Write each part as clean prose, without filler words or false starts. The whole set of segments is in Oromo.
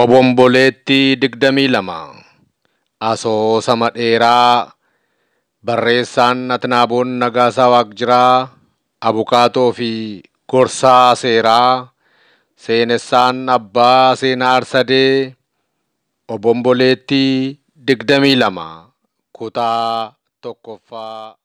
Obomboleettii 22 Asoosama dheeraa barreessaan Atnaaboon Nagaasaa Waaqjiraa Abukaatoo fi Gorsaa Seeraa Seenessaan Abbaa Seenaa Arsadee Obomboleettii 22 Kutaa tokkoffaa.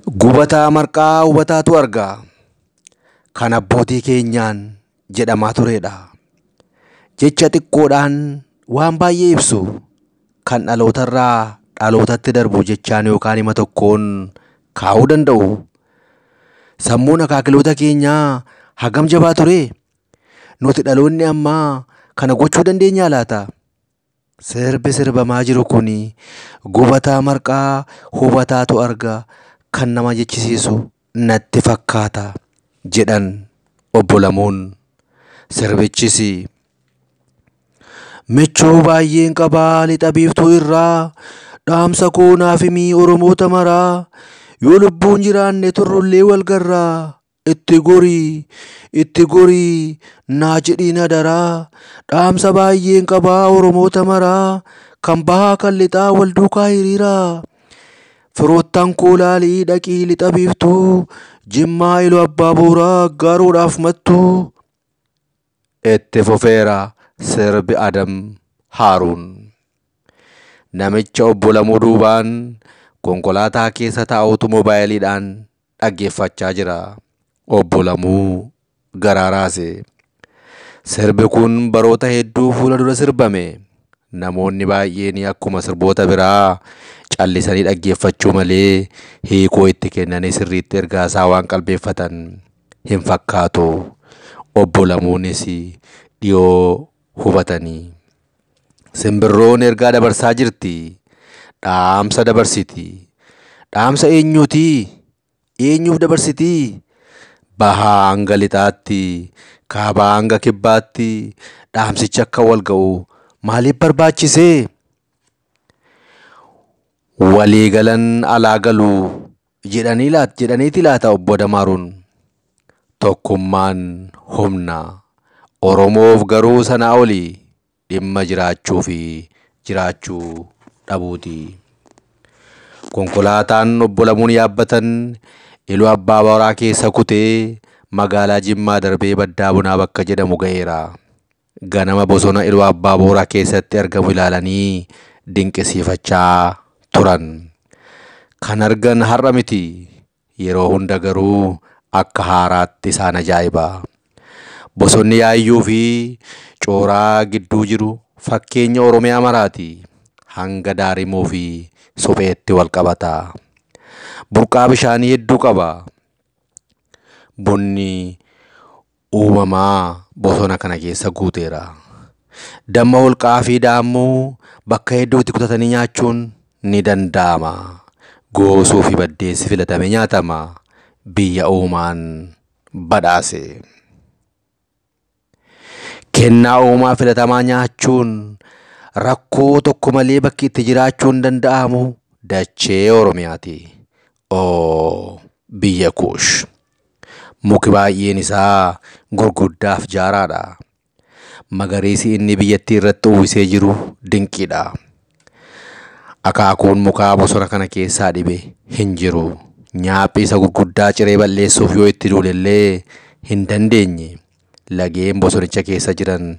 Gubataa marqaa hubataatu arga. Kan abbootii keenyaan jedhamaa turedha. Jecha xiqqoodhaan waan baay'ee ibsu kan dhalootarraa dhalootatti darbu jechaan yookaan hima tokkoon kaa'uu danda'u. Sammuun akaakiloota keenyaa hagam jabaa ture? Nuti dhaloonni ammaa kana gochuu dandeenyaa laata? Sirbi sirbamaa jiru kun gubataa marqaa hubataatu arga kan nama jechisiisu natti fakkaata jedhan obbo Lamuun. Sirbichis michuu baay'een qabaa lixa biiftuu irraa dhaamsa koo naaf himii Oromoota maraa yoo lubbuun jiraanne turrullee wal garraa itti gorii naa jedhiin adaraa dhaamsa baay'een qabaa Oromoota maraa kan bahaa kan lixaa wal duukaa hiriiraa. Firoottan koo laalii dhaqii lixa biiftuu Jimmaa Iluu Abbaa Booraa gaaruudhaaf mattuu. Itti fufeera sirbi Adam Haaruun. Namicha obbo Lamuu duubaan konkolaataa keessa taa'utu moobaayiliidhaan dhaggeeffachaa jira. Obbo Lamuu garaa raase. Sirbi kun baroota hedduu fuula dura sirbame. Namoonni baay'een akkuma sirboota biraa callisanii dhaggeeffachuu malee hiikoo itti kennanii sirriitti ergaa isaa waan qalbeeffatan hin fakkaatu. Obbo Lamuunis dhiyoo hubatanii. Simbirroon ergaa dabarsaa jirti. Dhaamsa dabarsiti. Dhaamsa eenyuuti? Eenyuuf dabarsiti? Bahaa hanga lixaatti, kaabaa hanga kibbaatti dhaamsichi akka wal ga'u maaliif barbaachisee? Walii galan alaa galuu jedhaniiti laata obbo Damaaruun. Tokkummaan humna. Oromoof garuu sanaa oli dhimma jiraachuu fi jiraachuu dhabuuti. Konkolaataan obbo Lamuun yaabbatan Iluu Abbaa Booraa keessa kutee magaalaa Jimmaa darbee Baddaa Bunaa bakka jedhamu ga'eera. Ganama bosona Iluu Abbaa Booraa keessatti argamu ilaalanii dinqisiifachaa turan. Kan argan har'a miti. Yeroo hunda garuu akka haaraatti isaan ajaa'iba. Bosonni Yaayyuu fi Cooraa gidduu jiru fakkeenya Oromiyaa maraati. Hanga Daarimuu fi Supheetti wal qabata. Burqaa bishaanii hedduu qaba. Bunni uumamaa bosona kana keessa guuteera. Damma holqaa fi daammuu bakka hedduutti kutatanii nyaachuun ni danda'ama. Goosuu fi baddeessi filatamee nyaatama. Biyya uumaan badhaase. Kennaa uumaa filatamaa nyaachuun rakkoo tokko malee bakki itti jiraachuun danda'amu dachee Oromiyaati. Oo biyya Kuush. Muki baay'een isaa gurguddaaf jaaraadha. Magariisi inni biyyattii irratti uwwisee jiru dinqiidha. Akaakuun mukaa bosona kana keessaa dhibe hin jiru. Nyaaphi isa gurguddaa ciree balleessuuf yoo itti duulellee hin dandeenye. Lageen bosonicha keessa jiran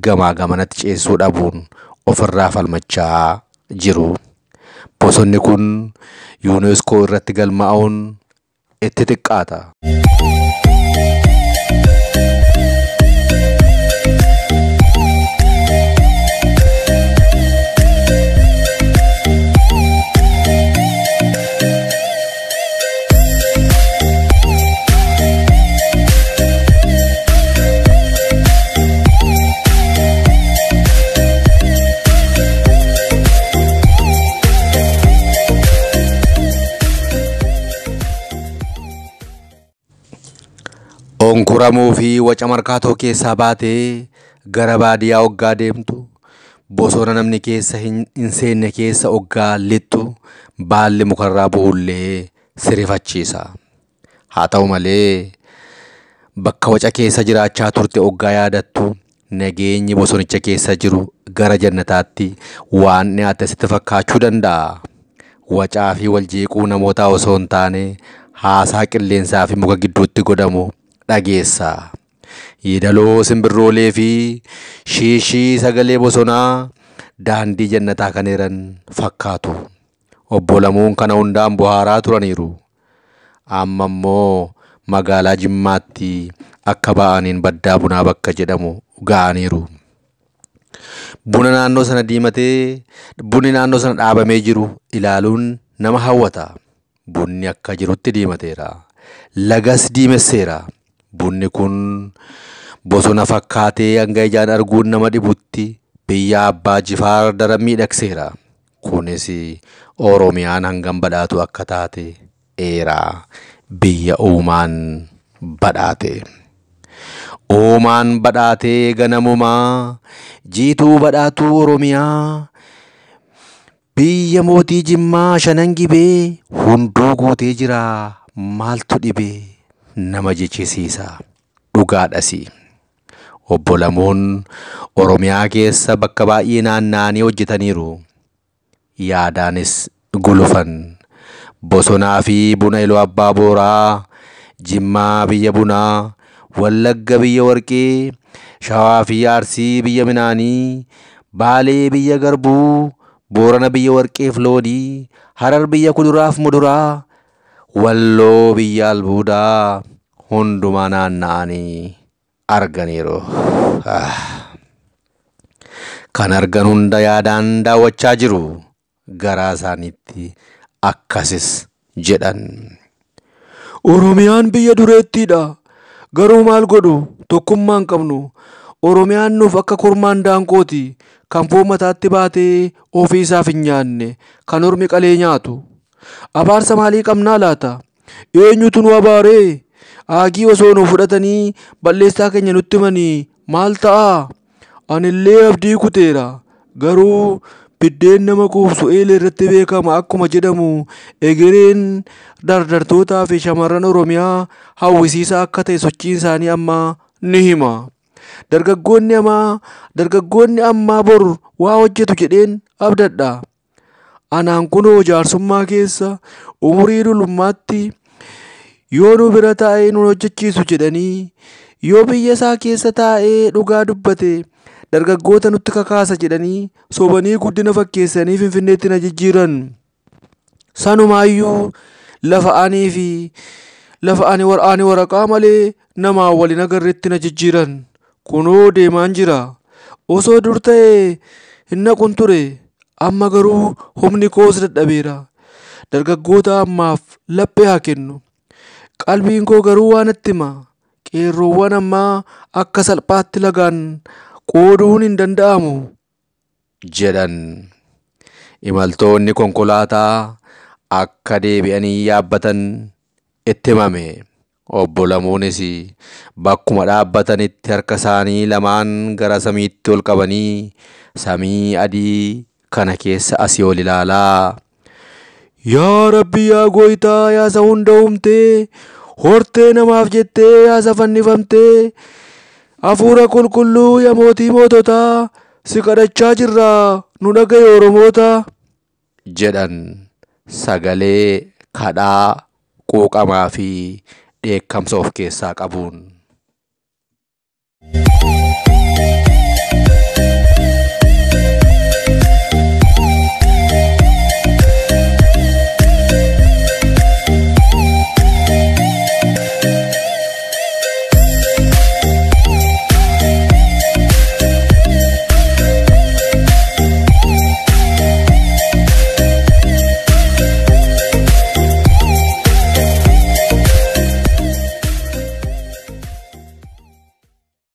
gamaa gamanatti ceessuu dhabuun ofirraa falmachaa jiru. Bosonni kun UNESCO irratti galmaa'uun itti xiqqaata. Huramuu fi waca Markaatoo keessaa baatee gara baadiyyaa oggaa deemtu, bosona namni keessa hin seenne keessa oggaa lixxu, baalli mukarraa bu'ullee si rifachiisa. Haa ta'u malee bakka waca keessa jiraachaa turte oggaa yaadattu, nageenyi bosonicha keessa jiru gara jannataatti waan dhiyaate sitti fakkaachuu danda'a. Wacaa fi wal jeequu namootaa osoo hin taane haasaa qilleensaa fi muka gidduutti godhamu dhageessa. Yeedaloo simbirroolee fi shiishii sagalee bosonaa daandii jannataa kan eeran fakkaatu. Obbo Lamuun kana hundaan bohaaraa turaniiru. Amma immoo magaalaa Jimmaatti akka ba'aniin baddaa bunaa bakka jedhamu ga'aniiru. Buna naannoo sana diimatee bunni naannoo sana dhaabamee jiru ilaaluun nama hawwata. Bunni akka jirutti diimateera. Lagas diimesseera. Bunni kun bosona fakkaatee hanga ijaan arguun nama dhibutti biyya Abbaa Jifaar daran miidhagseera. Kunis Oromiyaan hangam badhaatu akka taate eera. Biyya uumaan badhaate. Uumaan badhaatee ganamumaa, jiituu badhaatuu Oromiyaa, biyya mootii Jimmaa shanan gibee hunduu guutee jira, maaltu dhibee nama jechisiisa. Dhugaadhasi. Obbo Lamuun Oromiyaa keessa bakka baay'ee naanna'anii hojjetaniiru. Yaadaanis gulufan. Bosonaa fi buna Iluu Abbaa Booraa, Jimmaa biyya bunaa, Wallagga biyya warqee, Shawaa fi Arsii biyya midhaanii, Baalee biyya garbuu, Boorana biyya warqeef loonii, Harar biyya kuduraaf muduraa, Walloo biyya albuudaa hundumaa naanna'anii arganiiru. Kan argan hunda yaadaan daawwachaa jiru. Garaa isaaniitti akkasis jedhan. Oromiyaan biyya dureettiidha. Garuu maal godhu, tokkummaa hin qabnu. Oromiyaan nuuf akka kormaan daanqooti. Kan foon mataatti baatee ofii isaaf hin nyaanne, kan ormi qalee nyaatu. Abaarsa maalii qabnaa laata? Eenyutu nu abaaree? Aagii osoo nu fudhatanii balleessaa keenya nutti himanii maal ta'a? Anillee abdii kuteera. Garuu biddeen nama quubsu eelee irratti beekama akkuma jedhamu, egereen dardartootaa fi shamarran Oromiyaa hawwisiisaa akka ta'e sochiin isaanii ammaa ni hima. Dargaggoonni ammaa bor waa hojjetu jedheen abdadha. Anaan kunoo jaarsummaa keessa umurii dullummaatti yoo nu bira taa'ee nu hojjechiisu jedhanii, yoo biyya isaa keessa taa'ee dhugaa dubbate dargaggoota nutti kakaasa jedhanii sobanii guddina fakkeessanii Finfinneetti na jijjiiran. Sanumaayyuu lafa anii fi lafa ani ani waraqaa malee namaa waliin agarreetti na jijjiiran. Kunoo deemaan jira. Osoo dur ta'ee hin naqun ture. Amma garuu humni koos dadhabeera. Dargaggoota ammaaf laphee haa kennu. Qalbiin koo garuu waan natti hima. Qeerroowwan ammaa akka salphaatti lagaan qooduun hin danda'amu jedhan. Imaltoonni konkolaataa akka deebi'anii yaabbatan itti himame. Obbo Lamuunis bakkuma dhaabbatanitti harka isaanii lamaan gara samiitti ol qabanii samii adii kana keessa asii ol ilaalaa, Yaa Rabbi, yaa Gooytaa, yaa isa hunda uumtee, hortee namaaf jettee yaa isa fannifamtee, hafuura qulqulluu yaa mootii moototaa, si kadhachaa jirra, nu dhaga'i Oromoota jedhan sagalee kadhaa quuqamaa fi dheekkamsa of keessaa qabuun.